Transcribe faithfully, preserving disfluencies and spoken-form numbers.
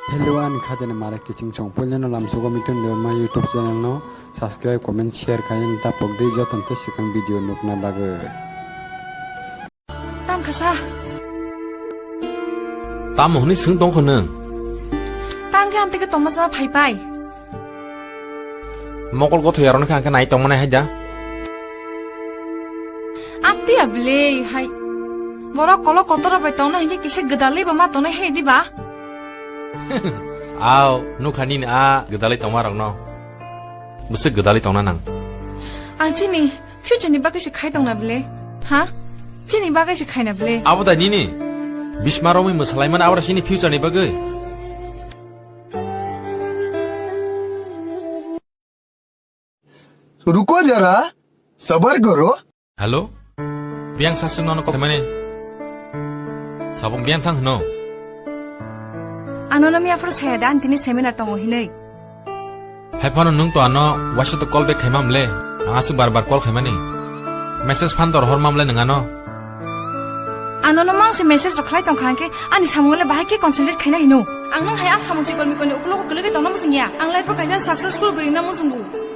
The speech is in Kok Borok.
Hello, ani khajani mara kiching chong. Puilano lamsugo mitun de ma YouTube channel no subscribe, comment, share khain tapok de joton te sikang video nukna bagwi. Tam khasa. Tamo hwnwi swng tongkho nwng? Tang khe amteke tongma sama phai pai. Mokol gotho yarwno khe ang khe nai tongmani hai da. Ati ablei hai. Borok kolok kotor bai tongna hinkhe kisa gwdalwi bo ma tongnai hai diba? Aw, nukha nini a gwdalwi tongma rokno. Bwswk gwdalwi tongna nang. Ang chini future ni bagwi se khai tongna bile. Ha? Chini bagwi se khaina bile. Abo da nini. Bisma romwi mwsalaimani abo da chini future ni bagwi. रुको जरा, सबर करो। Hello? Biyang saswk nono kok mane? Sabong biyang thang hwno? Ano no miya phuru saya da, ang tini seminar tongo hinwi. Hai phano nwng to ano waisa to call back khaimam le. Ang aswk bar bar call khaimani. Message phan to rohor mam le nwng ano. Ano no mang se message rok khlai tong kha hwnkhe ani samung le bahai khe concentrate khaina hino. Ang nwng hai a samung chikon mikon ni ukulok kwlwgwi tongna muchung ya. Ang life o kaisa successful bwrwi na muchungo.